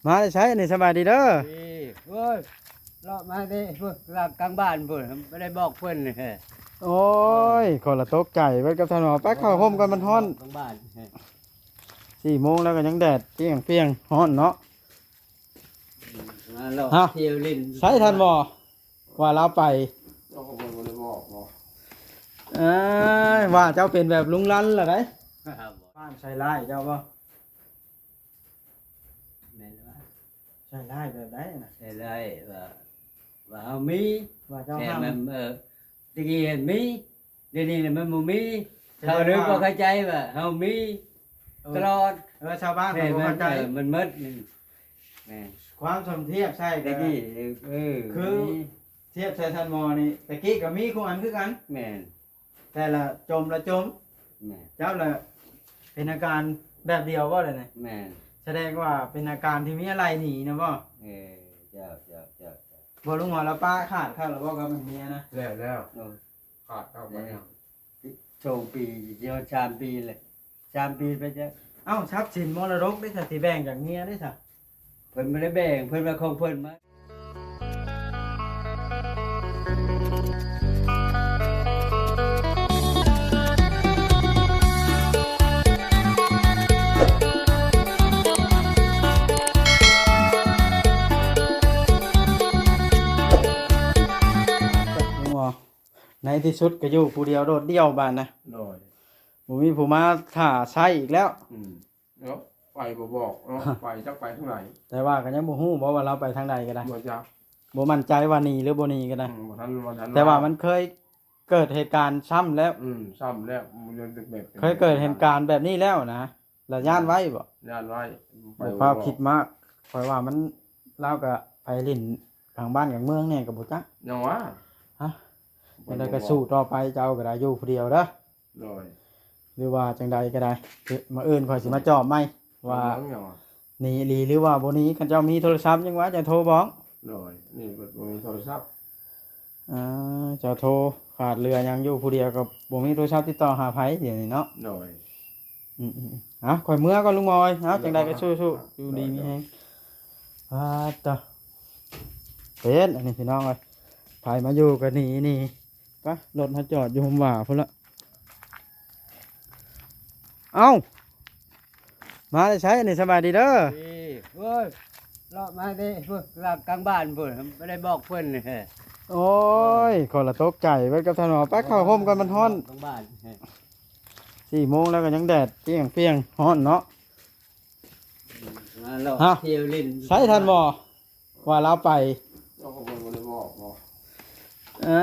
ມາແຕ່ໃສອັນນີ້? ສະບາຍດີເດີ. ນີ້ ໂອ້ຍ ເລາະມາເດ້ພຸ້ນ ຫຼັງກາງບ້ານພຸ້ນ ບໍ່ໄດ້ບອກເພິ່ນ. ໂອ້ຍ ຂ້ອຍລະຕົກໃຈເບິດກັບທ່ານໝໍ. ໄປເຂົ້າຮົ່ມກ່ອນ ມັນຮ້ອນ. ກາງບ້ານ ສີ່ໂມງແລ້ວກໍຍັງແດດປ່ຽງໆ ຮ້ອນເນາະ. ມາເລາະ ຮະ ທ່ຽວຫຼິ້ນ. ໃສທ່ານໝໍ? ວ່າລາວໄປ ເຈົ້າກໍບໍ່ໄດ້ບອກບໍ? ເອີຍ ວ່າເຈົ້າເປັນແບບລຸງລັນລະໄດ໋. ບ້ານໃສ່ຮ້າຍເຈົ້າບໍ? ແມ່ນລະ ໃສ່ຮ້າຍແບບໃດນະ? ໃສ່ຮ້າຍວ່າ ວ່າເຮົາມີ ວ່າເຈົ້າຫ້າມ. ແມ່ນ ເອີ ແຕ່ກີ້ຫັ້ນມີ ດຽວນີ້ນະມັນບໍ່ມີ. ສະແດງວ່າ ເຂົາເລີຍບໍ່ເຂົ້າໃຈວ່າເຮົາມີ ເອີ ຕະຫຼອດ. ເອີ ຊາວບ້ານເຂົາບໍ່ເຂົ້າໃຈ. ແມ່ນ ມັນ ເອີ ມັນໝົດ ແມ່ນ ຄວາມສົມທຽບໃສ່ ແຕ່ກີ້ ເອີ ຄືທຽບໃສ່ທ່ານໝໍນີ້ ແຕ່ກີ້ກໍມີຄູ່ອັນຄືກັນ. ແມ່ນ ແຕ່ລະຈົມລະຈົມ. ແມ່ນ ເຈົ້າລະເປັນອາການແບບດຽວບໍ່ລະນີ້? ແມ່ນ ສະແດງວ່າເປັນອາການທີ່ເມຍໄລ່ໜີນະບໍ່? ເອີ ເຈົ້າ ເຈົ້າ ເຈົ້າ ເຈົ້າ. ບໍ່ ລຸງໝໍລາວປະຂາດເຂົາລະບໍ່ກັບເມຍນະ? ແລ້ວ ແລ້ວ ໂອ້ ຂາດເຂົາໄປ ແລ້ວ ສອງປີ ຊິຮອດສາມປີແລ້ວ ສາມປີໄປຈ້ະ. ເອົ້າ ຊັບສິນມໍລະດົກເດ້ ທີ່ແບ່ງຈາກເມຍເດ້ຊະ? ເພິ່ນບໍ່ໄດ້ແບ່ງ ເພິ່ນວ່າຂອງເພິ່ນມາ. ໃນທີ່ສຸດກໍຢູ່ຜູ້ດຽວໂດດດ່ຽວບາດນະ. ໂດຍ ບໍ່ມີຜູ້ມາຖ້າໃຊ້ອີກແລ້ວ. ອືມ ເນາະ ໄປບໍ່ບອກເນາະ ໄປຈັກໄປທາງໃດ. ແຕ່ວ່າກໍຍັງບໍ່ຮູ້ບໍ່ວ່າລາວໄປທາງໃດກໍໄດ້. ບໍ່ຈັກ ບໍ່ໝັ້ນໃຈວ່າໜີຫຼືບໍ່ໜີກໍໄດ້. ອືມ ບໍ່ທັນ ບໍ່ທັນ ແຕ່ວ່າມັນເຄີຍເກີດເຫດການຊ້ຳແລ້ວ. ອືມ ຊ້ຳແລ້ວ ມັນເລື່ອງແບບ ເຄີຍເກີດເຫດການແບບນີ້ແລ້ວນະ ລະຢ້ານໄວ້ບໍ? ຢ້ານໄວ້ ບໍ່ພາວຄິດມາກ. ຂ້ອຍວ່າມັນ ລາວກໍໄປຫຼິ້ນກາງບ້ານກາງເມືອງແດ່ກໍບໍ່ຈັກ. ຍັງວ່າ ຮະ ຈັ່ງໃດກໍສູ້ຕໍ່ໄປ ເຈົ້າກໍໄດ້ຢູ່ຜູ້ດຽວເດີ. ໂດຍ ຫຼືວ່າຈັ່ງໃດກໍໄດ້ ມື້ອື່ນຂ້ອຍຊິມາຈອບໃໝ່ວ່າ ເປັນຫຍັງຫວະ ໜີອີ່ຫຼີຫຼືວ່າບໍ່ໜີ. ຄັນເຈົ້າມີໂທລະສັບຍັງວ່າຈະໂທບອກ. ໂດຍ ນີ້ບໍ່ມີໂທລະສັບ. ອ່າ ເຈົ້າໂທຂາດເຫຼືອຫຍັງຢູ່ຜູ້ດຽວກໍບໍ່ມີໂທລະສັບຕິດຕໍ່ຫາໃຜດຽວນີ້ເນາະ. ໂດຍ ອືມໆໆ ເອົາ ຂ້ອຍເມືອກ່ອນລຸງໝໍເອີຍ. ເອົາ ຈັ່ງໃດກໍສູ້ໆ ຢູ່ດີມີແຮງ. ອາ ຕະ ເປັນອັນນີ້ພີ່ນ້ອງເອີຍ ໃຜມາຢູ່ກໍໜີ ໜີ ປະ ລົດເຮົາຈອດຢູ່ຮົ່ມຫວ້າພຸ້ນລະ. ເອົ້າ ມາແຕ່ໃສອັນນີ້? ສະບາຍດີເດີ. ນີ້ ໂອ້ຍ ເລາະມາເດ້ພຸ້ນ ຫຼັງກາງບ້ານພຸ້ນ ບໍ່ໄດ້ບອກເພິ່ນ. ໂອ້ຍ ຂ້ອຍລະຕົກໃຈເບິດກັບທ່ານໝໍ. ໄປເຂົ້າຮົ່ມກ່ອນ ມັນຮ້ອນ. ກາງບ້ານ ສີ່ໂມງແລ້ວກໍຍັງແດດປ່ຽງໆ ຮ້ອນເນາະ. ມາເລາະ ຮະ ທ່ຽວຫຼິ້ນ. ໃສທ່ານໝໍ? ວ່າລາວໄປ ເຈົ້າກໍບໍ່ໄດ້ບອກບໍ? ເອີ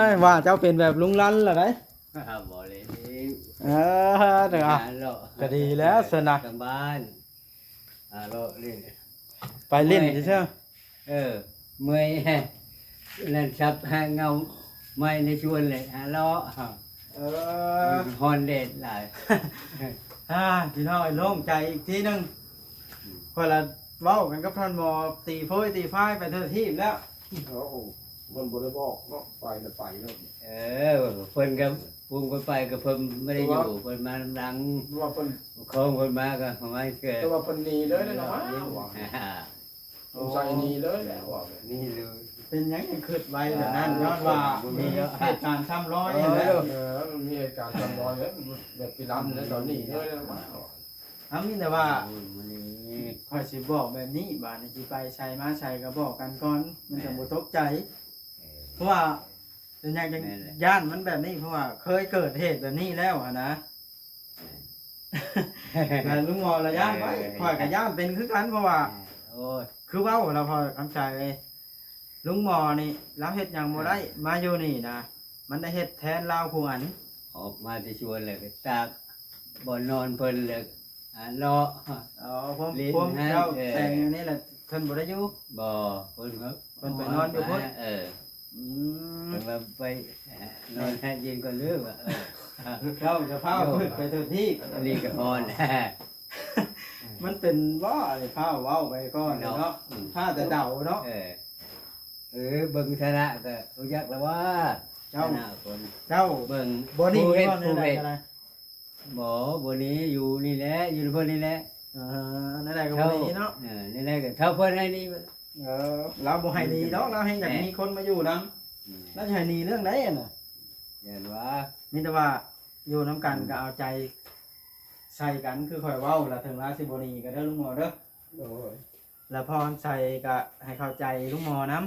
ຍ ວ່າເຈົ້າເປັນແບບລຸງລັນລະໄດ໋. ບໍ່ເລີຍ ເອີ ເດີ ຫາເລາະ ກໍດີແລ້ວຊັ້ນນະ ກາງບ້ານ ຫາເລາະຫຼິ້ນ ໄປຫຼິ້ນຊື່ໆ. ເອີ ເມື່ອຍ ນັ້ນສັບຫາເງົາໄມ້ໃນສວນເລີຍ ຫາເລາະ. ເອີ ຮ້ອນແດດຫຼາຍ. ອ່າ ພີ່ນ້ອງເອີຍ ໂລ່ງໃຈອີກທີໜຶ່ງ. ອືມ ຂ້ອຍລະເວົ້າກັນກັບທ່ານໝໍ ຕີໂພຍຕີພາຍໄປທົ່ວທີບແລ້ວ. ໂອ້ ມັນບໍ່ໄດ້ບອກເນາະ ໄປລະໄປໂລດ. ເອີ ເພິ່ນກໍ ເພິ່ນໄປກໍເພິ່ນບໍ່ໄດ້ຢູ່ ເພິ່ນມານຳຫຼັງ ວ່າເພິ່ນ ຂອງເພິ່ນມາກໍປະມານ ແຕ່ວ່າເພິ່ນໜີເລີຍເນາະ. ສົງໄສໜີເລີຍແຫຼະ ວ່າແບບນີ້ເລີຍ. ເປັນຫຍັງຈຶ່ງຄິດໄວແບບນັ້ນ? ຍ້ອນວ່າມີເຫດການຊ້ຳລອຍຫັ້ນແຫຼະ. ເອີ ມັນມີເຫດການຊ້ຳລອຍແບບ ແບບປີລຳໃນຕອນນີ້ເລີຍ. ເອົາ ມີແຕ່ວ່າ ຂ້ອຍຊິບອກແບບນີ້ ບາດນີ້ຊິໄປໃສມາໃສກໍບອກກັນກ່ອນ ມັນຈັ່ງບໍ່ຕົກໃຈ. ເອີ ເພາະວ່າເປັນຫຍັງຈັ່ງ ແມ່ນແຫຼະ ຢ້ານມັນແບບນີ້ ເພາະວ່າເຄີຍເກີດເຫດແບບນີ້ແລ້ວຫັ້ນນະ. ແມ່ນ ແມ່ນ ລຸງໝໍລະຢ້ານໄວ້. ເອີ ຂ້ອຍກໍຢ້ານເປັນຄືກັນ ເພາະວ່າ ເອີ ໂອ້ຍ ຄືເວົ້າລະ ພໍ່ຄຳໃສເອີຍ ລຸງໝໍນີ້ລາວເຮັດຫຍັງບໍ່ໄດ້ ມາຢູ່ນີ້ນະ ມັນໄດ້ເຮັດແທນລາວຜູ້ອັນ. ອອກມາແຕ່ສວນແລ້ວກໍຕາກບ່ອນນອນເພິ່ນ ແລ້ວ ອ່າ ເລາະ ເອີ ພວກ ເຈົ້າແຕ່ງຢູ່ນີ້ແຫຼະ ເພິ່ນບໍ່ໄດ້ຢູ່. ບໍ່ ເພິ່ນ ເພິ່ນໄປນອນຢູ່ພຸ້ນ. ເອີ ອືມ ເພິ່ນວ່າໄປນອນໃຫ້ເຢັນກ່ອນເດີວ່າ. ເອີ ເຈົ້າຈະພາວໄປທົ່ວທີບ ອັນນີ້ກໍຮ້ອນ. ມັນເປັນບໍ່ ອັນນີ້ພາວເວົ້າໄປກ່ອນເນາະ ເນາະ ອືມ ພາແຕ່ເດົາເນາະ. ເອີ ເອີ ເບິ່ງຖານະກໍຮູ້ຈັກແລ້ວວ່າ ເຈົ້າ ຖານະຄົນ ເຈົ້າເບິ່ງ ບໍ່ນີ້ ຜູ້ເຮັດ ຜູ້ເຮັດ ບໍ່ ບໍ່ນີ້ ຢູ່ນີ້ແຫຼະ ຢູ່ນຳເພິ່ນນີ້ແຫຼະ. ເອີ ແນວໃດກໍບໍ່ໜີເນາະ ເອີ ແນວໃດກໍເທົ່າເພິ່ນໃຫ້ໜີ ເອີ ລາວບໍ່ໃຫ້ໜີດອກ ລາວແຮ່ງຢາກມີຄົນມາຢູ່ນຳ ລາວຊິໃຫ້ໜີເລື່ອງໃດຫັ້ນນະ ຢ້ານວ່າ ມີແຕ່ວ່າຢູ່ນຳກັນກໍເອົາໃຈໃສ່ກັນ ຄືຂ້ອຍເວົ້າ ລະເຖິງລາວຊິບໍ່ໜີກໍເດີລຸງໝໍເດີ ໂດຍ ລະພອນໄຊກໍໃຫ້ເຂົ້າໃຈລຸງໝໍນຳ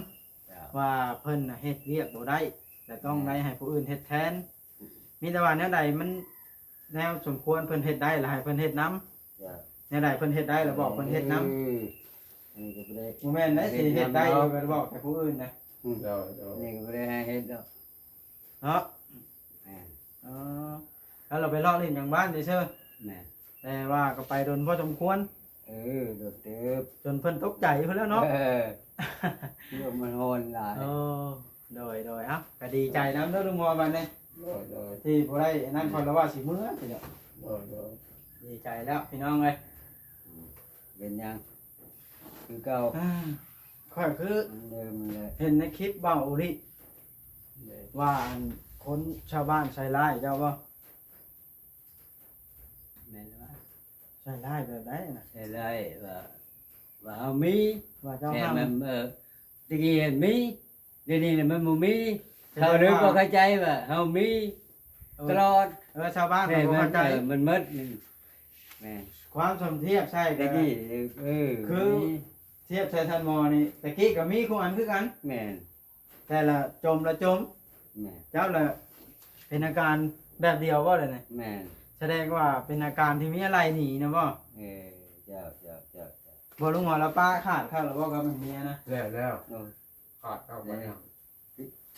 ເຈົ້າ ວ່າເພິ່ນນະເຮັດວຽກບໍ່ໄດ້ ລະຕ້ອງໄດ້ໃຫ້ຜູ້ອື່ນເຮັດແທນ ມີແຕ່ວ່າແນວໃດມັນແນວສົມຄວນເພິ່ນເຮັດໄດ້ ລະໃຫ້ເພິ່ນເຮັດນຳ ເຈົ້າ ແນວໃດເພິ່ນເຮັດໄດ້ ລະບອກເພິ່ນເຮັດນຳ ເອີ ອັນນີ້ກໍບໍ່ໄດ້ ບໍ່ແມ່ນໄດ໋ ຊິເຮັດໄດ້ຢູ່ ກໍບອກແຕ່ຜູ້ອື່ນນະ ອືມ ໂດຍໆ ອັນນີ້ກໍບໍ່ໄດ້ໃຫ້ເຮັດດອກ ເນາະ ແມ່ນ ອໍ ແລ້ວເຮົາໄປເລາະຫຼິ້ນຫຍັງບ້ານຊື່ໆ ແມ່ນ ແຕ່ວ່າກໍໄປດົນພໍສົມຄວນ ເອີ ດົນເຕີບ ຈົນເພິ່ນຕົກໃຈພຸ້ນແລ້ວເນາະ ເອີ ລົມມັນຮ້ອນຫຼາຍ ໂອ້ ໂດຍໆ ເອົ້າ ກໍດີໃຈນຳເດີລຸງໝໍບັດນີ້ ໂດຍໆ ທີ່ບໍ່ໄດ້ອັນນັ້ນ ອືມ ຂ້ອຍລະວ່າຊິເມືອ ໂດຍໆ ດີໃຈແລ້ວພີ່ນ້ອງເອີຍ ອືມ ເປັນຫຍັງ ຄືເກົ່າ ອ່າ ຂ້ອຍຄື ອັນເດີມແຫຼະ ເຫັນໃນຄລິບເວົ້າອີ່ຫຼີ ແມ່ນ ວ່າອັນຄົນຊາວບ້ານໃສ່ຮ້າຍເຈົ້າບໍ່? ແມ່ນວ່າ ໃສ່ຮ້າຍແບບໃດນະ? ໃສ່ຮ້າຍວ່າ ວ່າເຮົາມີ ວ່າເຈົ້າຫ້າມ ແມ່ນ ເອີ ແຕ່ກີ້ຫັ້ນມີ ດຽວນີ້ມັນບໍ່ມີ ເຂົາເລີຍບໍ່ເຂົ້າໃຈວ່າເຮົາມີ ເອີ ຕະຫຼອດ ເອີ ຊາວບ້ານເຂົາບໍ່ເຂົ້າໃຈ ແມ່ນ ເອີ ມັນໝົດ ແມ່ນ ຄວາມສົມທຽບໃສ່ ແຕ່ກີ້ ເອີ ຄືທຽບໃສ່ທ່ານໝໍນີ້ ແຕ່ກີ້ກໍມີຄູ່ອັນຄືກັນ ແມ່ນ ແຕ່ລະຈົມລະຈົມ ແມ່ນ ເຈົ້າລະເປັນອາການແບບດຽວບໍ່ລະນີ້? ແມ່ນ ສະແດງວ່າເປັນອາການທີ່ເມຍໄລ່ໜີນະບໍ່? ເອີ ເຈົ້າ ເຈົ້າ ເຈົ້າ ເຈົ້າ ບໍ່ ລຸງໝໍລາວປະຂາດຄັກລະບໍ່ກັບເມຍນະ? ແລ້ວ ແລ້ວ ໂອ້ ຂາດເອົາໄປຫຍັງ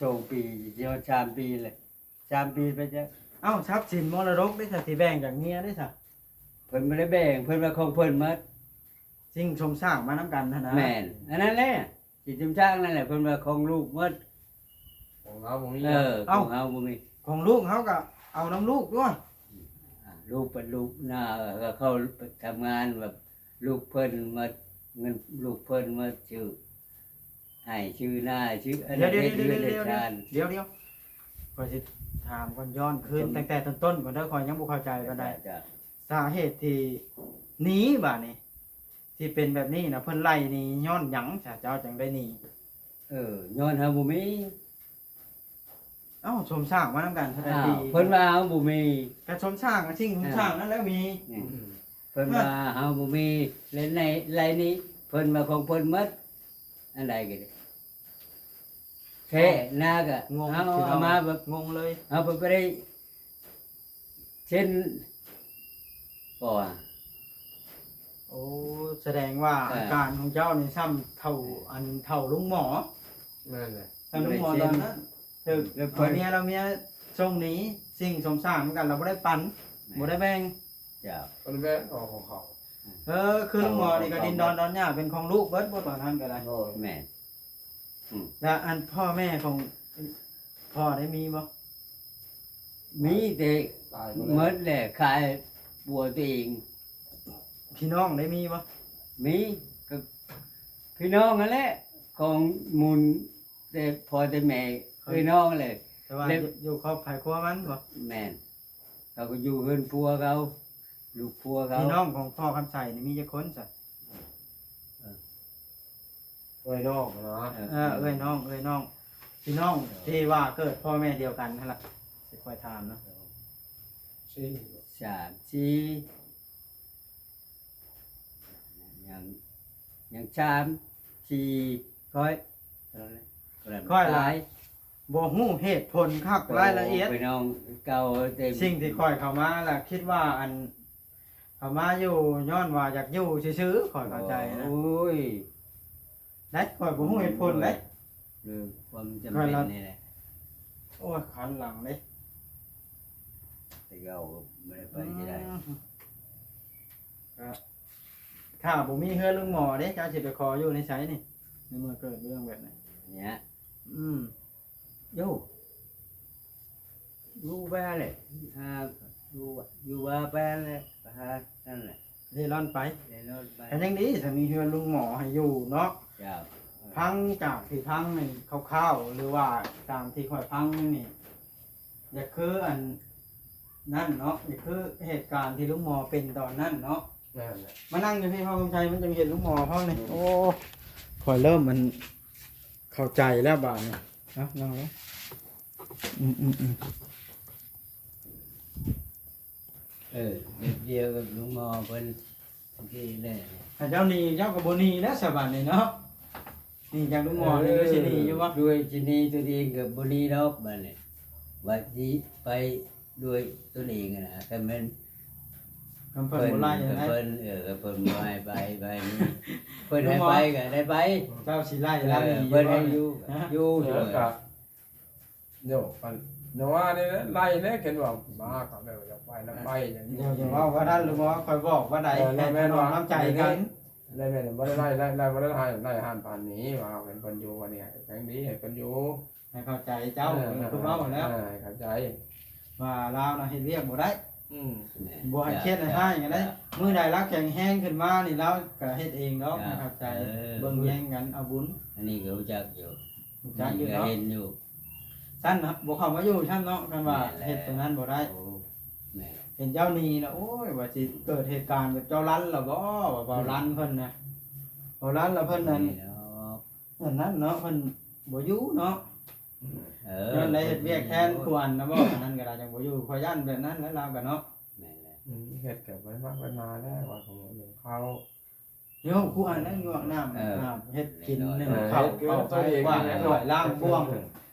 ສອງປີ ຊິຮອດສາມປີແລ້ວ ສາມປີໄປຈ້ະ ເອົ້າ ຊັບສິນມໍລະດົກເດ້ຊະ ຊິແບ່ງຈາກເມຍເດ້ຊະ? ເພິ່ນບໍ່ໄດ້ແບ່ງ ເພິ່ນວ່າຂອງເພິ່ນໝົດ ສິ່ງສົມສ້າງມານຳກັນຫັ້ນນະ ແມ່ນ ອັນນັ້ນແຫຼະ ຊິຈຸມຈ້າງນັ້ນແຫຼະ ເພິ່ນວ່າຂອງລູກໝົດ ຂອງເຮົາບໍ່ມີ ເອີ ເອົ້າ ຂອງເຮົາບໍ່ມີ ຂອງລູກເຮົາກໍເອົານຳລູກຕົວະ ອ່າ ລູກເປັນລູກນາ ເຂົາໄປທຳງານ ແບບລູກເພິ່ນມາ ເງິນລູກເພິ່ນມາຊື້ໄຮ່ ຊື້ນາ ຊື້ອັນນັ້ນ ເຮັດເຮືອນເຮັດຊານ ດຽວໆ ຂ້ອຍຊິຖາມກ່ອນ ຍ້ອນຄືນຕັ້ງແຕ່ຕົ້ນໆກ່ອນເດີ ຂ້ອຍຍັງບໍ່ເຂົ້າໃຈປານໃດ ສາເຫດທີ່ໜີບາດນີ້ ທີ່ເປັນແບບນີ້ນະ ເພິ່ນໄລ່ໜີຍ້ອນຫຍັງຊະ ເຈົ້າຈັ່ງໄດ້ໜີ? ເອີ ຍ້ອນເຮົາບໍ່ມີ ເອົ້າ ສົມສ້າງມານຳກັນເທົ່າໃດປີ? ເພິ່ນວ່າເຮົາບໍ່ມີ ກະສົມສ້າງ ສິ່ງສົມສ້າງນັ້ນແຫຼະມີ ອືມ ເພິ່ນວ່າເຮົາບໍ່ມີ ແລະໃນໄລ່ນີ້ ເພິ່ນວ່າຂອງເພິ່ນໝົດ ອັນໃດກໍໄດ້ ແທ້ນາກະເຮົາເອົາມາແບບ ງົງເລີຍ ເຮົາບໍ່ໄດ້ເຊັນບໍ່ວ່າ ໂອ້ ສະແດງວ່າ ເອີ ອາການຂອງເຈົ້ານີ້ຊ້ຳເທົ່າ ເອີ ອັນເທົ່າລຸງໝໍ ແມ່ນແຫຼະ ເທົ່າລຸງໝໍຕອນນັ້ນ ຖືກເອົາເມຍລາວ ເມຍສົ່ງໜີ ສິ່ງສົມສ້າງນຳກັນລາວບໍ່ໄດ້ປັນ ແມ່ນ ບໍ່ໄດ້ແບ່ງ ເຈົ້າ ບໍ່ໄດ້ແບ່ງ ເອົາຂອງເຂົາ ເອີ ຄືລຸງໝໍນີ້ກໍດິນດອນດອນຫຍ້າເປັນຂອງລູກເບິດບໍ່ ຕອນນັ້ນກໍໄດ້ ໂດຍ ແມ່ນ ອືມ ແລ້ວອັນພໍ່ແມ່ຂອງພໍ່ໄດ້ມີບໍ່? ມີແຕ່ໝົດແຫຼະ ຂາຍຜົວຕົວເອງ ພີ່ນ້ອງໄດ້ມີບໍ່? ມີ ກໍພີ່ນ້ອງຫັ້ນແຫຼະ ຂອງມູນແຕ່ພໍ່ແຕ່ແມ່ ເອື້ອຍນ້ອງແຫຼະ ແຕ່ວ່າຢູ່ຄອບໃຜຄົວມັນບໍ່? ແມ່ນ ເຂົາກໍຢູ່ເຮືອນຜົວເຂົາ ລູກຜົວເຂົາ ພີ່ນ້ອງຂອງພໍ່ຄຳໄຊນີ້ມີຈັກຄົນຊະ? ເອີ ເອື້ອຍນ້ອງນະ ເອີ ເອີ ເອື້ອຍນ້ອງ ເອື້ອຍນ້ອງ ພີ່ນ້ອງທີ່ວ່າເກີດພໍ່ແມ່ດຽວກັນຫັ້ນລະ ຊິຄ່ອຍຖາມນະ ສີ່ ສາມ ສີ່ ຍັງ ຍັງສາມ ສີ່ ຂ້ອຍ ຂ້ອຍຫຼາຍ ບໍ່ຮູ້ເຫດຜົນຄັກ ໂອ້ ລາຍລະອຽດ ພີ່ນ້ອງເກົ່າເຕັມ ສິ່ງທີ່ຂ້ອຍເຂົ້າມາລະຄິດວ່າອັນ ເຂົ້າມາຢູ່ຍ້ອນວ່າຢາກຢູ່ຊື່ໆ ຂ້ອຍເຂົ້າໃຈນະ ໂອ້ຍ ໄດ້ ຂ້ອຍບໍ່ຮູ້ເຫດຜົນເດ້ ເລື່ອງຄວາມຈຳເປັນນີ້ແຫຼະ ໂອ້ຍ ຄັນຫຼັງເດ້ ແຕ່ເກົ່າກໍບໍ່ໄດ້ໄປທີ່ໃດ ອືມ ຖ້າບໍ່ມີເຮືອນລຸງໝໍເດ້ ເຈົ້າຊິໄປຂໍຢູ່ໃນໃສນີ້ ໃນເມື່ອເກີດເລື່ອງແບບນີ້ ເນຍ ອືມ ຢູ່ ຢູ່ແບບນັ້ນແຫຼະ ຫາ ຢູ່ ຢູ່ວ່າແບບນັ້ນແຫຼະ ໄປຫານັ້ນແຫຼະ ເລ່ລ່ອນໄປ ເລ່ລ່ອນໄປ ກໍຍັງດີ ຖ້າມີເຮືອນລຸງໝໍໃຫ້ຢູ່ເນາະ ເຈົ້າ ເອີ ຟັງຈາກທີ່ຟັງນີ້ຄ່າວໆ ຫຼືວ່າຕາມທີ່ຂ້ອຍຟັງນີ້ ຢ່າຄືອັນນັ້ນເນາະ ຢ່າຄືເຫດການທີ່ລຸງໝໍເປັນຕອນນັ້ນເນາະ ນັ້ນແຫຼະ ມານັ່ງຢູ່ພີ້ພໍ່ຄຳໄຊ ມັນຈັ່ງເຫັນລຸງໝໍເຮົານີ້. ໂອ້ ຂ້ອຍເລີ່ມ ອັນ ເຂົ້າໃຈແລ້ວບາດນີ້. ເອົາ ນັ່ງລົງ. ອືມໆໆ ເອີ ແບບດຽວກັບລຸງໝໍເພິ່ນ ເມື່ອກີ້ແຫຼະ ໃຫ້ເຈົ້າໜີ້ ເຈົ້າກໍບໍ່ໜີ້ແລ້ວສະບາດນີ້ເນາະ. ໜີ້ຈາກລຸງໝໍນີ້ ເອີ ກໍຊິໜີ້ຢູ່ບໍ່? ດ້ວຍຊິໜີ້ຕົວເອງກໍບໍ່ໜີ້ດອກບາດນີ້ ວ່າຊິໄປດ້ວຍຕົນເອງຫັ້ນນະ. ຄັນແມ່ນ ຄັນເພິ່ນບໍ່ໄລ່ ຄັນເພິ່ນ ເອີ ຄັນເພິ່ນບໍ່ໃຫ້ໄປ ໄປນີ້ ເພິ່ນໃຫ້ໄປກໍໄດ້ໄປ. ເຈົ້າຊິໄລ່ລາວໜີ້ ເອີ ເພິ່ນໃຫ້ຢູ່ ຢູ່ ເອີ ຢູ່ ກໍ ໂຍ ອັນ ນະວ່ານີ້ແຫຼະ ໄລ່ແດ່ ຄັນວ່າມາກໍແບບຢາກໄປນຳໄປ. ຢ່າ ຢ່າເວົ້າວ່ານັ້ນ ຫຼືວ່າຂ້ອຍບອກວ່າໃດ ເອີ ໃຫ້ ແມ່ນ ນ້ອງ ວ່າ ນ້ຳໃຈກັນ ແລ້ວແມ່ນບໍ່ໄດ້ໄລ່ ໄລ່ ໄລ່ ບໍ່ໄດ້ໄລ່ ໄລ່ຫ້າມປານນີ້ ວ່າເພິ່ນ ເພິ່ນຢູ່ ອັນນີ້ແຮງດີ ໃຫ້ເພິ່ນຢູ່ ໃຫ້ເຂົ້າໃຈເຈົ້າ. ເອີ ຄືເວົ້າແລ້ວ ເອີ ໃຫ້ເຂົ້າໃຈວ່າລາວນະເຮັດວຽກບໍ່ໄດ້. ອືມ ບໍ່ໃຫ້ຄຽດໃຫ້ຮ້າຍກັນໄດ໋. ມື້ໃດລາວແຂງແຮງຂຶ້ນມານີ້ ລາວກໍເຮັດເອງດອກ. ໃຫ້ເຂົ້າໃຈ ເອີ ເບິ່ງແຍງກັນເອົາບຸນ. ອັນນີ້ກໍຮູ້ຈັກຢູ່ ຮູ້ຈັກຢູ່ເນາະ ເຫັນຢູ່. ຊັ້ນນະ ບໍ່ເຂົ້າມາຢູ່ຊັ້ນເນາະ ຄັນວ່າ ແມ່ນແຫຼະ ເຮັດຕົວນັ້ນບໍ່ໄດ້. ໂອ້ ແມ່ນ ເຫັນເຈົ້າໜີ້ລະ ໂອ້ຍ ວ່າຊິເກີດເຫດການແບບເຈົ້າລັນລະບໍ່ ວ່າເວົ້າ ອືມ ລັນເພິ່ນນະ ເວົ້າລັນລະເພິ່ນນັ້ນ ອັນນັ້ນເນາະ ເພິ່ນບໍ່ຢູ່ເນາະ. ອືມ ເອີ ຍ້ອນໄດ້ເຮັດວຽກແທນ ເພິ່ນບໍ່ຢູ່ ຜູ້ອັນນະບໍ ອັນນັ້ນກໍໄດ້ ຈັ່ງບໍ່ຢູ່. ຂ້ອຍຢ້ານແບບນັ້ນແຫຼະ ລາວກໍເນາະ. ແມ່ນແຫຼະ ອືມ ເຮັດກໍໄປມັກໄປນາແລ້ວ ວ່າຂອງເລື່ອງເຂົາ ໂຍມ ຜູ້ອັນນັ້ນ ຍວກນ້ຳ ເອີ ອາບ ເຮັດກິນ ເອີ ໜຶ້ງເຂົ້າ ເຮັດກິນ ເຂົ້າໄປ ຕົວເອງ ກວາດ ແມ່ນ ຖ້ວຍ ລ້າງບ່ວງ ເອີ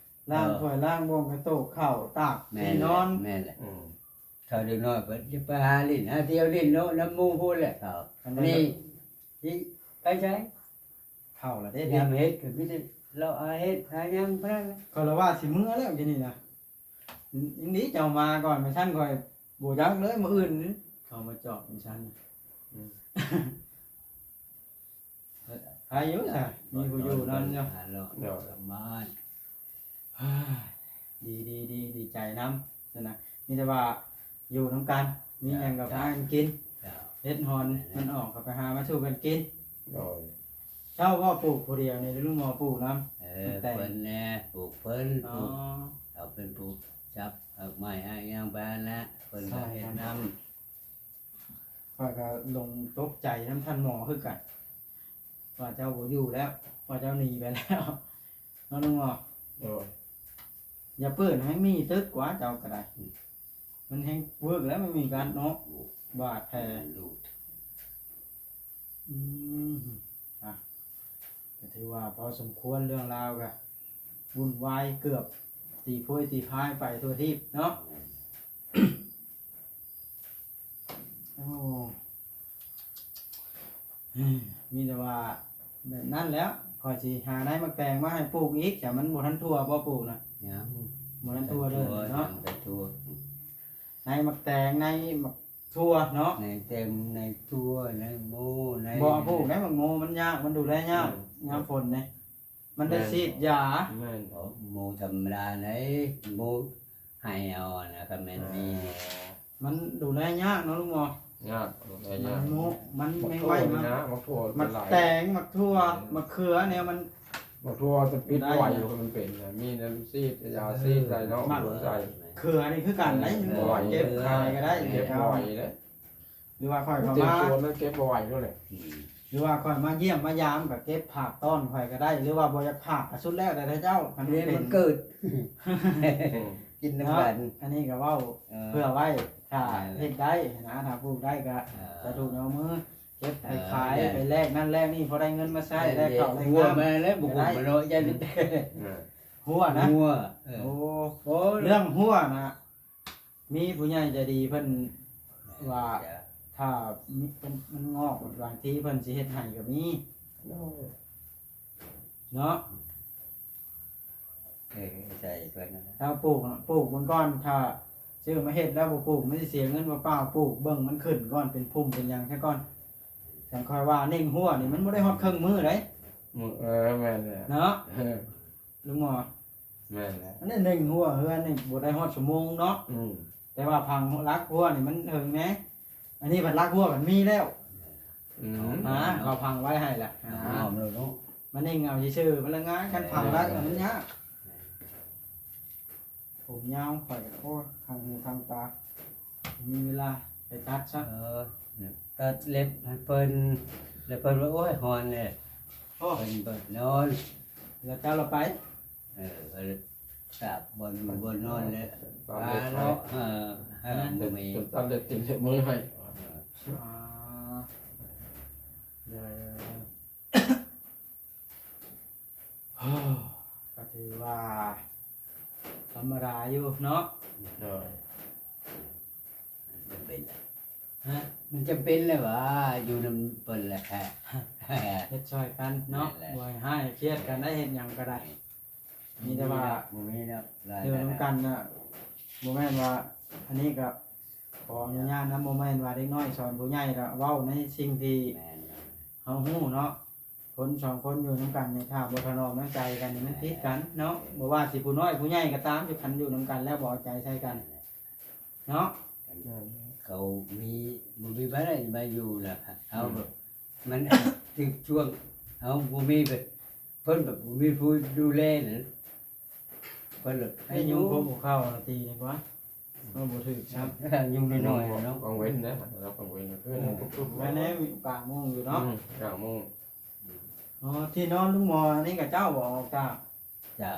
ລ້າງຖ້ວຍ ເອີ ລ້າງບ່ວງ ກະໂຕກເຂົ້າ ຕາກ ແມ່ນ ທີ່ນອນ ແມ່ນແຫຼະ ອືມ ເຂົາເດັກນ້ອຍເພິ່ນຈະໄປຫາຫຼິ້ນ ຫາທ່ຽວຫຼິ້ນເນາະ ນຳໝູ່ພຸ້ນແຫຼະເຂົາ. ອັນນີ້ຊິໄປໃສ? ເຂົ້າລະເດ້ ຍາມເຮັດກໍມີແຕ່ເລາະຫາເຮັດຫາຫຍັງເທົ່ານັ້ນແຫຼະ. ຂ້ອຍລະວ່າຊິເມືອແລ້ວ ດຽວນີ້ນະ ຍັງດີເຈົ້າມາກ່ອນ ບໍ່ຊັ້ນຂ້ອຍບໍ່ຈັກເລີຍ ມື້ອື່ນເຂົາມາຈອບ ບໍ່ຊັ້ນ ອືມ ໃຜຢູ່ຊະ ມີຜູ້ຢູ່ນຳຢູ່ ໂດຍ ສະບາຍ. ດີ ດີ ດີ ດີໃຈນຳຊັ້ນນະ ມີແຕ່ວ່າຢູ່ນຳກັນ ມີຫຍັງກໍພາກັນກິນ ເຮັດຮອນມັນອອກກໍໄປຫາມາສູ່ກັນກິນ. ໂດຍ ເຈົ້າບໍ່ປູກຜູ້ດຽວນີ້ ລຸງໝໍປູກນຳ? ເອີ ແຕ່ເພິ່ນແດ່ ປູກເພິ່ນ ອໍ ປູກ ເອົາເປັນຜູ້ຈັບ ເອົາໄມ້ຫາຫຍັງໄປຫັ້ນແຫຼະ ເພິ່ນກໍເຮັດນຳ. ຂ້ອຍກໍຫຼົງຕົກໃຈນຳທ່ານໝໍຄືກັນ ວ່າເຈົ້າບໍ່ຢູ່ແລ້ວ ວ່າເຈົ້າໜີໄປແລ້ວເນາະ ລຸງໝໍ. ໂດຍ ຢ່າເປີດໃຫ້ມີຕຶກກວ່າເຈົ້າກໍໄດ້ ອືມ ມັນແຮງເວີກແລ້ວ ມັນມີການເນາະ ບາດແຜ ອືມ ອ່ະ ກໍຖືວ່າພໍສົມຄວນ ເລື່ອງລາວກໍວຸ່ນວາຍ ເກືອບຕີໂພຍຕີພາຍໄປທົ່ວທີບເນາະ. ໂອ້ ມີແຕ່ວ່າແບບນັ້ນແຫຼະ ຂ້ອຍຊິຫາໃນໝາກແຕງມາໃຫ້ປູກອີກ ແຕ່ມັນບໍ່ທັນທົ່ວບໍ່ປູກນະ? ຍັງ ບໍ່ທັນທົ່ວເດີເນາະ ຍັງບໍ່ທົ່ວ ໃນໝາກແຕງ ໃນໝາກຖົ່ວເນາະ ໃນແຕງ ໃນຖົ່ວ ໃນໂມ ໃນ ບໍ່ປູກໃນໝາກໂມ ມັນຍາກ ມັນດູແລຍາກ ເອີ ຍາມຝົນນີ້ ມັນໄດ້ ແມ່ນ ສີດຢາ ແມ່ນ ໂອ້ ໝູທຳມະດາໃດ ໝູໄຮ່ເອົານະ ຄັນແມ່ນມີ ອໍ ມັນດູແລຍາກເນາະລຸງໝໍ ຍາກ ດູແລຍາກ ມັນແມງໄມ້ ມັນ ໝາກຖົ່ວ ໝາກແຕງ ໝາກຖົ່ວ ເອີ ໝາກເຂືອແນວມັນ ໝາກຖົ່ວຈະປິດໄວຢູ່ ມັນເປັນນະ ມີນ້ຳສີດ ຢາສີດໃສ່ເນາະ ໝາກ ໃສ່ ເຂືອນີ້ຄືກັນໄດ໋ ເອີ ເກັບຂາຍກໍໄດ້ ເກັບໄວເດ້ ຫຼືວ່າຂ້ອຍເຂົ້າມາ ເກັບບໍ່ໄຫວໂລດແຫຼະ ອືມ ຫຼືວ່າຂ້ອຍມາຢ້ຽມມາຢາມກໍເກັບຝາກຕ້ອນຂ້ອຍກໍໄດ້ ຫຼືວ່າບໍ່ຢາກຝາກກໍສຸດແລ້ວແຕ່ເຈົ້າ ຄັນເປັນ ມັນເກີດ ອືມ ກິນນຳກັນ ເນາະ ອັນນີ້ກໍເວົ້າ ເອີ ເພື່ອໄວ້ ຖ້າ ແມ່ນແຫຼະ ເຮັດໄດ້ນະ ຖ້າປູກໄດ້ກໍ ເອີ ສາທຸເອົາມື ເກັບໄປຂາຍ ເອີ ໄປແລກນັ້ນແລກນີ້ ພໍໄດ້ເງິນມາໃຊ້ ແລກເຂົ້າແລກນ້ຳ ຫົວມາແລ້ວ ບໍ່ກຸ້ມມາເນາະ ຢ້ານ ອືມ ຫົວນະ ຫົວ ເອີ ໂອ້ ເລື່ອງຫົວນະ ມີຜູ້ໃຫຍ່ໃຈດີເພິ່ນວ່າ ຖ້າມີ ເພິ່ນ ມັນງອກ ບາງທີເພິ່ນຊິເຮັດໃຫ້ກໍມີ ໂດຍ ເນາະ ເອີ ໃສ່ເພິ່ນນັ້ນແຫຼະ ຖ້າປູກ ປູກເບິ່ງກ່ອນ ຖ້າຊື້ມາເຮັດແລ້ວບໍ່ປູກ ມັນຊິເສຍເງິນເປົ່າໆ ປູກເບິ່ງມັນຂຶ້ນກ່ອນ ເປັນພຸ່ມເປັນຫຍັງຊະກ່ອນ ຈັ່ງຄ່ອຍວ່າ ເນັ່ງຫົວນີ້ມັນບໍ່ໄດ້ຮອດເຄິ່ງມື້ໃດ໋ ມື້ ເອີ ແມ່ນແຫຼະ ເນາະ ເອີ ລຸງໝໍ ແມ່ນແຫຼະ ອັນນີ້ເນັ່ງຫົວເຮືອນນີ້ບໍ່ໄດ້ຮອດຊົ່ວໂມງເນາະ ອືມ ແຕ່ວ່າຝັງຫຼັກຫົວນີ້ມັນເຖິງແດ່ ອັນນີ້ບັດຫຼັກຫົວມັນມີແລ້ວ ອືມ ຫາ ເຂົາຝັງໄວ້ໃຫ້ລະ ຫາ ຫອມໂລດເນາະ ມາເນັ່ງເອົາຊື່ໆ ມັນລະງ່າຍ ຄັນຝັງຫຼັກມັນຍາກ ຜົມຍາວຂ້ອຍກໍ ໂອ້ ຄັງຫູຄັງຕາ ບໍ່ມີເວລາໄປຕັດຊະ ເອີ ເນາະ ຕັດເລັບໃຫ້ເພິ່ນ ແລ້ວເພິ່ນວ່າ ໂອ້ຍ ຮ້ອນແລ້ວ ໂອ້ ເພິ່ນກໍນອນ ແລ້ວເຈົ້າລະໄປ ເອີ ກໍລະຕາກບ່ອນຢູ່ບ່ອນນອນແລ້ວ ຕາມເລັບໃຫ້ ເອີ ໃຫ້ມັນບໍ່ມີ ຕັດເລັບ ຕິດເລັບມືໃຫ້ ເອີ ອໍ ເອີ ກໍຖືວ່າທຳມະດາຢູ່ເນາະ ໂດຍ ມັນຈຳເປັນແຫຼະ ຮະ ມັນຈຳເປັນແຫຼະຫວາ ຢູ່ນຳເພິ່ນແຫຼະ ເຮັດຊ່ອຍກັນເນາະ ແມ່ນແຫຼະ ບໍ່ໃຫ້ຮ້າຍໃຫ້ຄຽດກັນໄດ້ ເຮັດຫຍັງກໍໄດ້ ແມ່ນ ມີແຕ່ວ່າ ບໍ່ມີແລ້ວ ຢູ່ນຳກັນນະ ບໍ່ແມ່ນວ່າ ອັນນີ້ກໍຂໍອະນຸຍາດນຳ ບໍ່ແມ່ນວ່າເດັກນ້ອຍສອນຜູ້ໃຫຍ່ ກໍເວົ້າໃນສິ່ງທີ່ ແມ່ນ ເຮົາຮູ້ເນາະ ຄົນສອງຄົນຢູ່ນຳກັນນີ້ ຖ້າບໍ່ຖະໜອມນ້ຳໃຈກັນນີ້ ມັນຜິດກັນເນາະ ບໍ່ວ່າຊິຜູ້ນ້ອຍຜູ້ໃຫຍ່ກໍຕາມ ຄັນຢູ່ນຳກັນແລ້ວບໍ່ເອົາໃຈໃສ່ກັນເນາະ ເຂົາມີ ບໍ່ມີໃຜໄດ້ມາຢູ່ລະ ເຮົາ ອືມ ມັນຖືກຊ່ວງ ເຮົາບໍ່ມີ ເພິ່ນແບບບໍ່ມີຜູ້ດູແລນະ ເພິ່ນລະ ອາຍຸ ໄອ້ຍຸງ ພວກເຂົາຕີນີ້ບໍ່ ມັນບໍ່ຖືກຊ້ຳ ຍຸງນ້ອຍໆເນາະ ກາງເວັນເດ້ ກາງເວັນຄື ອືມ ໄວ້ໃນກາງມຸ້ງຢູ່ເນາະ ອືມ ກາງມຸ້ງ ອໍ ທີ່ນອນລຸງໝໍນີ້ກໍເຈົ້າບໍ່ອອກຈາກ ເຈົ້າ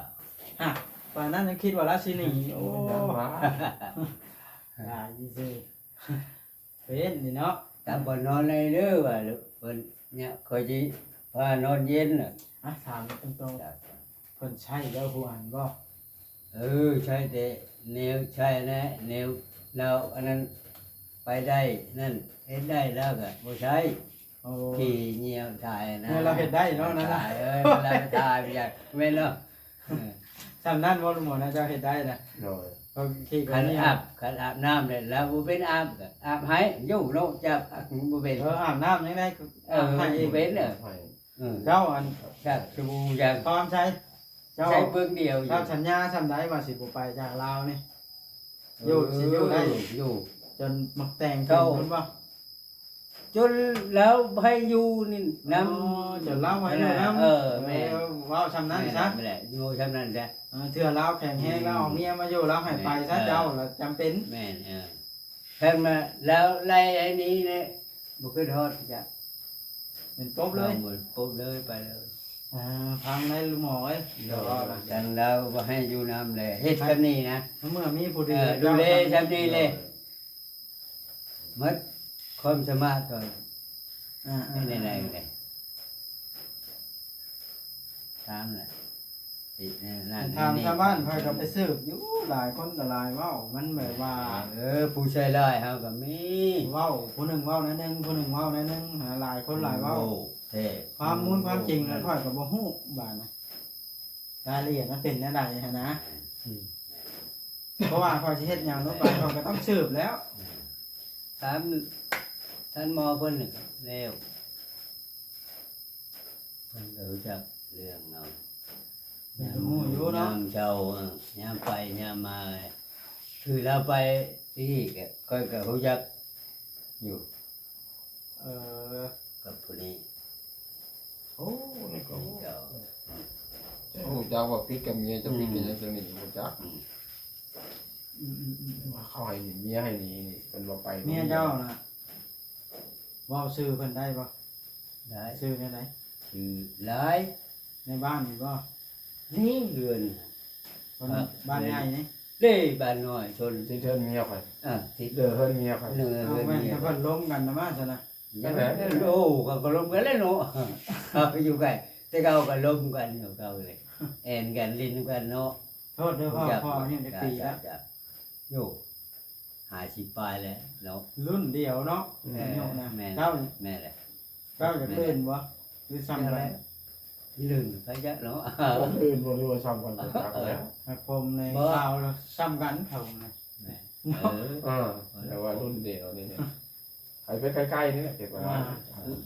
ຮະ ປານນັ້ນຍັງຄິດວ່າລາຊິໜີ ໂອ້ ຢ້ານວ່າ ຫຼາຍຊື່ໆ ເປັນນີ້ເນາະ ຕາມບ່ອນນອນໃນເດີວ່າ ເພິ່ນເນຍ ຂ້ອຍຊິພານອນເຢັນນະ ອະ ຖາມຕົງໆ ເພິ່ນໃຊ້ແລ້ວຮູ້ອັນບໍ່? ເອີ ໃຊ້ແຕ່ແນວໃຊ້ແນະ ແນວລາວອັນນັ້ນໄປໄດ້ນັ້ນ ເຮັດໄດ້ລາວກໍບໍ່ໃຊ້ ໂອ້ ຂີ້ຍ່ຽວຖ່າຍນະ ແມ່ນລາວເຮັດໄດ້ເນາະ ນັ້ນນະ ເອີ ລາວຖ່າຍຢາກແມ່ນເນາະ ເອີ ສ່ຳນັ້ນບໍ່ ລຸງໝໍນະ ເຈົ້າເຮັດໄດ້ນະ ໂດຍ ເຂົາຂີ້ກໍ ຄັນອາບ ຄັນອາບນ້ຳແລ້ວ ລາວບໍ່ເປັນອາບ ອາບໃຫ້ຢູ່ເນາະ ຈັກບໍ່ເປັນ ເອີ ອາບນ້ຳຍັງໄດ້ ເອີ ອາບໃຫ້ເອງ ບໍ່ເປັນເດີ ໃຫ້ ເອີ ເຈົ້າອັນ ຈັກສະບູ ຈັກ ຕອນໃຊ້ ເຈົ້າ ໃຊ້ເບິ່ງດຽວຢູ່ ເຈົ້າສັນຍາສ່ຳໃດວ່າຊິບໍ່ໄປຈາກລາວນີ້? ຢູ່ ເອີ ຊິຢູ່ໄດ້ ຢູ່ ຈົນໝາກແຕງເຕັມພຸ້ນບໍ່? ຈົນລາວໃຫ້ຢູ່ນີ້ນຳ ອໍ ຈົນລາວໃຫ້ຢູ່ນຳ ເອີ ແມ່ນ ເອີ ເວົ້າສ່ຳນັ້ນຊະ ແມ່ນແຫຼະ ແມ່ນແຫຼະ ຢູ່ສ່ຳນັ້ນຊະ ເອີ ເທື່ອລາວແຂງແຮງ ອືມ ລາວເອົາເມຍມາຢູ່ ລາວໃຫ້ໄປຊະ ແມ່ນ ເຈົ້າລະຈຳເປັນ ແມ່ນ ເອີ ຄັນມາລາວໄລ່ໄອ້ນີ້ແຫຼະ ບໍ່ຄິດຮອດຈັກ ເປັນປົບເລີຍ ເອົາໝົດ ປົບເລີຍ ໄປເລີຍ ອ່າ ພັງໄດ້ລູກໝໍເອີຍ ໂດຍ ຄັນລາວບໍ່ໃຫ້ຢູ່ນຳແຫຼະ ເຮັດສ່ຳນີ້ນະ ເມື່ອມີຜູ້ດີ ເອີ ດູແລສ່ຳນີ້ແຫຼະ ໂດຍ ໝົດຄວາມສາມາດກໍ ອ່າໆໆ ໃນໃນໃນ ຖາມແຫຼະ ຕິແນວນັ້ນ ຖາມ ແນວນີ້ ຊາວບ້ານຂ້ອຍກໍໄປສືບຢູ່ ຫຼາຍຄົນກໍຫຼາຍເວົ້າ ມັນແບບວ່າ ເອີ ຜູ້ໃສ່ຮ້າຍເຮົາກໍມີ ເວົ້າ ຜູ້ໜຶ່ງເວົ້າແນວໜຶ່ງ ຜູ້ໜຶ່ງເວົ້າແນວໜຶ່ງ ຫາຫຼາຍຄົນຫຼາຍເວົ້າ ໂອ້ ແທ້ ຄວາມມູນຄວາມຈິງ ໂອ້ ແລ້ວຂ້ອຍກໍບໍ່ຮູ້ບາດນະ ລາຍລະອຽດມັນເປັນແນວໃດຫັ້ນນະ ອືມ ເພາະວ່າຂ້ອຍຊິເຮັດຫຍັງລົງໄປ ຂ້ອຍກໍຕ້ອງສືບແລ້ວ ຖາມທ່ານໝໍເພິ່ນນີ້ແລ້ວ ເພິ່ນກໍຮູ້ຈັກເລື່ອງເຮົາ ເພິ່ນກໍຮູ້ຢູ່ເນາະ ຍາມເຊົ້າ ເອີ ຍາມໄປຍາມມາ ຄືລາວໄປທີ່ນີ້ກໍ ຂ້ອຍກໍຮູ້ຈັກຢູ່ ເອີ ກັບຜູ້ນີ້ ໂອ້ ນີ້ກໍ ນີ້ກໍ ຮູ້ຈັກວ່າຜິດກັບເມຍ ຈະຜິດກັນຫຍັງ ອືມ ຈັ່ງນີ້ຮູ້ຈັກ ອືມ ອືມໆໆ ວ່າເຂົາໃຫ້ໜີ ເມຍໃຫ້ໜີນີ້ ເພິ່ນບໍ່ໄປ ເມຍເຈົ້ານະ ເວົ້າຊື່ເພິ່ນໄດ້ບໍ່? ໄດ້ ຊື່ແນວໃດ? ຊື່ຫຼາຍ ໃນບ້ານນີ້ບໍ່? ນີ້ເຮືອນ ບ້ານ ບ້ານໃຫຍ່ນີ້ ເດ້ ບ້ານນ້ອຍຊົນ ຕິດເຮືອນເມຍຂ້ອຍ ເອີ ຕິດ ເດີ ເຮືອນເມຍຂ້ອຍ ເດີ ເຮືອນເມຍ ແມ່ນ ເພິ່ນລົມກັນນະມາຊັ້ນນະ ຈັ່ງໃດ ໂອ້ ກໍ ກໍລົມກັນແຫຼະເນາະ ເຮົາຢູ່ໃກ້ ແຕ່ເກົ່າກໍລົມກັນຢູ່ເກົ່າເລີຍ ແອ່ນກັນຫຼິ້ນກັນເນາະ ໂທດເດີພໍ່ ພໍ່ອາຍຸຈັກປີແລ້ວ? ໂອ້ ຫ້າສິບປາຍແລ້ວເນາະ ລຸ້ນດຽວເນາະ ແມ່ນ ອາຍຸນະ ແມ່ນ ເຈົ້າ ແມ່ນແຫຼະ ເຈົ້າຢາກລື່ນບໍ່ ຫຼືສ່ຳກັນ? ລື່ນໄປຈັກເນາະ ອື່ນບໍ່ຮູ້ວ່າສ່ຳກັນໄປຈັກແລ້ວ ຮັກຜົມໃນ ບໍ່ ລາວສ່ຳກັນເຂົານະ ແມ່ນ ເອີ ເອີ ແຕ່ວ່າລຸ້ນດຽວນີ້ນະ ໃຜໄປໃກ້ໆນີ້ແຫຼະ ເກັບປະມານ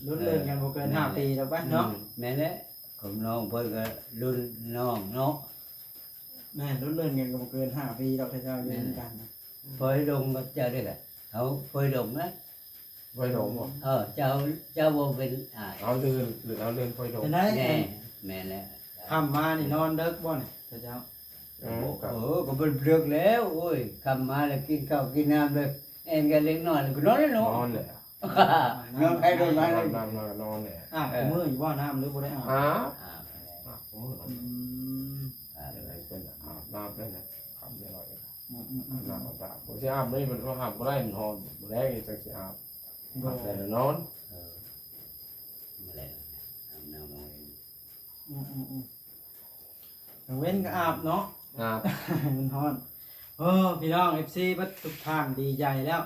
ລຸ້ນເລື່ອນກັນບໍ່ເກີນຫ້າປີດອກບັດເນາະ ອືມ ແມ່ນແຫຼະ ຂອງນ້ອງເພິ່ນກໍລຸ້ນນ້ອງເນາະ ແມ່ນ ລຸ້ນເລື່ອນກັນກໍບໍ່ເກີນຫ້າປີດອກ ເຂົາເຈົ້າຢູ່ນຳກັນນະ ແມ່ນ ເຜີຍດົງກັບເຈົ້າເດ້ ເຮົາເຜີຍດົງນະ ໄວດົງບໍ່? ເອີ ເຈົ້າ ເຈົ້າບໍ່ເປັນອ້າຍ ເຮົາເດີນ ເຮົາເດີນໄວດົງ ເປັນໄດ? ແນ່ ແມ່ນແລ້ວ ຄ່ຳມານີ້ນອນເດິກບໍ່ນີ້ ເຈົ້າ? ເອີ ເອີ ກໍບໍ່ເດິກແລ້ວ ໂອ້ຍ ຄ່ຳມາແລ້ວກິນເຂົ້າກິນນ້ຳເລີຍ ແອ່ນກັນເລັກນ້ອຍແລ້ວກໍນອນແລ້ວເນາະ ນອນແລ້ວ ນອນໄປນອນມາເລີຍ ອາບນ້ຳນອນແຫຼະ ອາບ ເອີ ຄູ່ມື້ຢູ່ບໍ່ ນ້ຳ ຫຼືບໍ່ໄດ້ອາບ? ອາບ ອາບ ອາບຄູ່ມື້ ອືມ ອາບ ເພິ່ນອາບນ້ຳໄດ້ນະ ຄ່ຳເລີຍ ອືມໆໆ ອາບນ້ຳອາບຕາ ບໍ່ຊິອາບໄດ້ ມັນກໍອາບບໍ່ໄດ້ ມັນຮ້ອນ ມື້ແລງຈັ່ງຊິອາບ ໂດຍ ອາບແຕ່ນອນ ເອີ ມື້ແລງອາບນ້ຳນອນ ອືມໆໆ ກາງເວັນກໍອາບເນາະ ອາບ ມັນຮ້ອນ ໂອ້ ພີ່ນ້ອງ ເອັຟຊີ ເບິດທຸກທ່ານດີໃຈແລ້ວ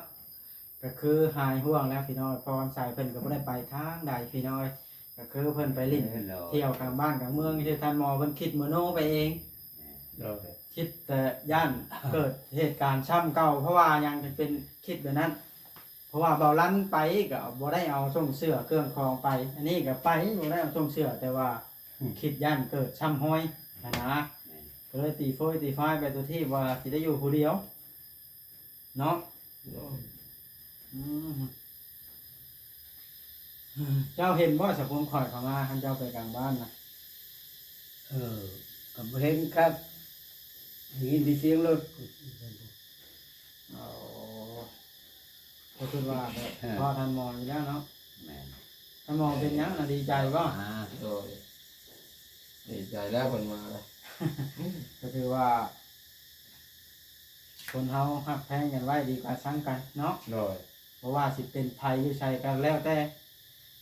ກໍຄືຫາຍຫ່ວງແລ້ວພີ່ນ້ອງ ເພາະຄຳໃສເພິ່ນກໍບໍ່ໄດ້ໄປທາງໃດພີ່ນ້ອງ ກໍຄືເພິ່ນໄປຫຼິ້ນ ເອີ ໂດຍ ທ່ຽວກາງບ້ານກາງເມືອງ ທີ່ທ່ານໝໍເພິ່ນຄິດມະໂນໄປເອງ ໂດຍ ຄິດແຕ່ຢ້ານເກີດເຫດການຊ້ຳເກົ່າ ເພາະວ່າຫຍັງຈຶ່ງເປັນຄິດແບບນັ້ນ ເພາະວ່າເບົາລັນໄປກໍບໍ່ໄດ້ເອົາສົ່ງເສື້ອເຄື່ອງຂອງໄປ ອັນນີ້ກໍໄປບໍ່ໄດ້ເອົາສົ່ງເສື້ອ ແຕ່ວ່າ ອືມ ຄິດຢ້ານເກີດຊ້ຳຮອຍຫັ້ນນະ ແມ່ນ ກໍເລີຍຕີໂຟຍຕີຟາຍໄປຕົວທີ່ວ່າຊິໄດ້ຢູ່ຜູ້ດຽວເນາະ ໂດຍ ອືມ ເຈົ້າເຫັນບໍ່ ສະພວມຂ້ອຍເຂົ້າມາ ຄັນເຈົ້າໄປກາງບ້ານນະ? ເອີ ກໍບໍ່ເຫັນຄັກ ໄດ້ຍິນແຕ່ສຽງລົດ ໂອ້ ກໍຄິດວ່າແບບ ເອີ ພໍທ່ານໝໍຢູ່ແລ້ວເນາະ ແມ່ນ ທ່ານໝໍເປັນຫຍັງນະ ດີໃຈບໍ່? ໂດຍ ດີໃຈແລ້ວເພິ່ນມາແລ້ວ ກໍຖືວ່າ ຄົນເຮົາຮັກແພງກັນໄວ້ດີກວ່າຊັງກັນເນາະ ໂດຍ ບໍ່ວ່າຊິເປັນໃຜຢູ່ໃສກໍແລ້ວແຕ່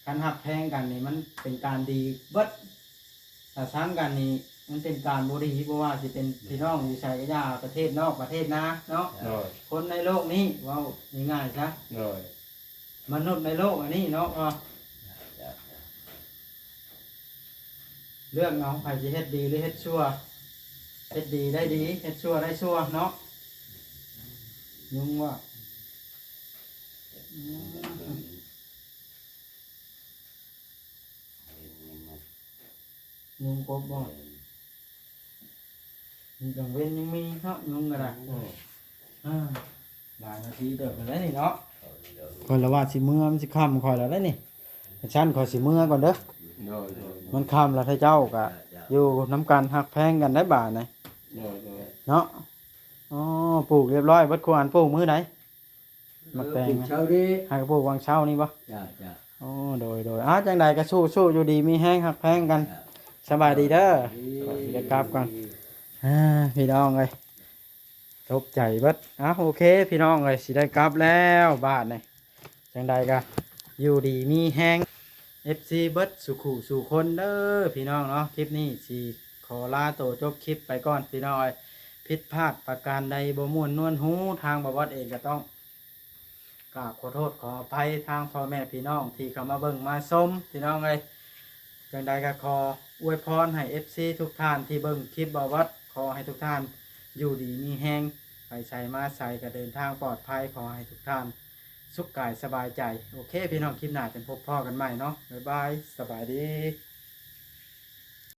ຄັນຮັກແພງກັນນີ້ມັນເປັນການດີເບິດ ຖ້າຊັງກັນນີ້ມັນເປັນການບໍ່ດີ ບໍ່ວ່າຊິເປັນ ແມ່ນ ພີ່ນ້ອງຢູ່ໃສກໍຢ່າ ປະເທດນອກປະເທດນາເນາະ ໂດຍ ຄົນໃນໂລກນີ້ ເວົ້າງ່າຍໆຊະ ໂດຍ ມະນຸດໃນໂລກອັນນີ້ເນາະ ເຈົ້າ ເລືອກເອົາ ໃຜຊິເຮັດດີ ຫຼື ເຮັດຊົ່ວ ເຮັດດີໄດ້ດີ ເຮັດຊົ່ວໄດ້ຊົ່ວເນາະ ຍຸງວ່າ ອືມ ຍຸງກົບບໍ່? ກາງເວັນຍັງມີເນາະ ຍຸງກໍໄດ້ ອືມ ອ່າ ຫຼາຍນາທີເຕີບແລ້ວນີ້ເນາະ ຂ້ອຍລະວ່າຊິເມືອ ມັນຊິຄ່ຳຂ້ອຍແລ້ວເດ້ນີ້ ຊັ້ນຂ້ອຍຊິເມືອກ່ອນເດີ ໂດຍໆໆ ມັນຄ່ຳແລ້ວ ເຈົ້າກໍ ເຈົ້າໆ ຢູ່ນຳກັນ ຮັກແພງກັນໄດ້ບາດນີ້ ໂດຍໆ ເນາະ ອໍ ປູກຮຽບຮ້ອຍເບິດ ຄວນປູກມື້ໃດ? ໝາກແຕງ ເອີ ປູກເຊົ້ານີ້ ໃຫ້ປູກຫວ່າງເຊົ້ານີ້ບໍ່? ຈ້າໆ ໂອ້ ໂດຍໆ ອ່າ ຈັ່ງໃດກໍສູ້ໆ ຢູ່ດີມີແຮງ ຮັກແພງກັນ ຈ້າ ສະບາຍດີເດີ ສະບາຍດີ ໄດ້ກັບກ່ອນ ອ່າ ພີ່ນ້ອງເອີຍ ຕົກໃຈເບິດ ອ່າ ໂອເຄ ພີ່ນ້ອງເອີຍ ຊິໄດ້ກັບແລ້ວບາດນີ້ ຈັ່ງໃດກໍຢູ່ດີມີແຮງ ເອັຟຊີ ເບິດສູ່ຄູ່ສູ່ຄົນເດີພີ່ນ້ອງເນາະ ຄລິບນີ້ຊິຂໍລາໂຕຈົບຄລິບໄປກ່ອນພີ່ນ້ອງເອີຍ ຜິດພາດປະການໃດບໍ່ມ່ວນນວນຫູ ທາງບ່າວບອດເອງກໍຕ້ອງ ກາບຂໍໂທດຂໍອະໄພທາງພໍ່ແມ່ພີ່ນ້ອງທີ່ເຂົ້າມາເບິ່ງມາຊົມພີ່ນ້ອງເອີຍ ຈັ່ງໃດກໍຂໍອວຍພອນໃຫ້ເອັຟຊີທຸກທ່ານທີ່ເບິ່ງຄລິບບ່າວບອດ ຂໍໃຫ້ທຸກທ່ານຢູ່ດີມີແຮງ ໄປໃສມາໃສກໍເດີນທາງປອດໄພ ຂໍໃຫ້ທຸກທ່ານສຸກກາຍສະບາຍໃຈ ໂອເຄ ພີ່ນ້ອງ ຄລິບໜ້າຈັ່ງພົບພໍ້ກັນໃໝ່ເນາະ ບາຍບາຍ ສະບາຍດີ.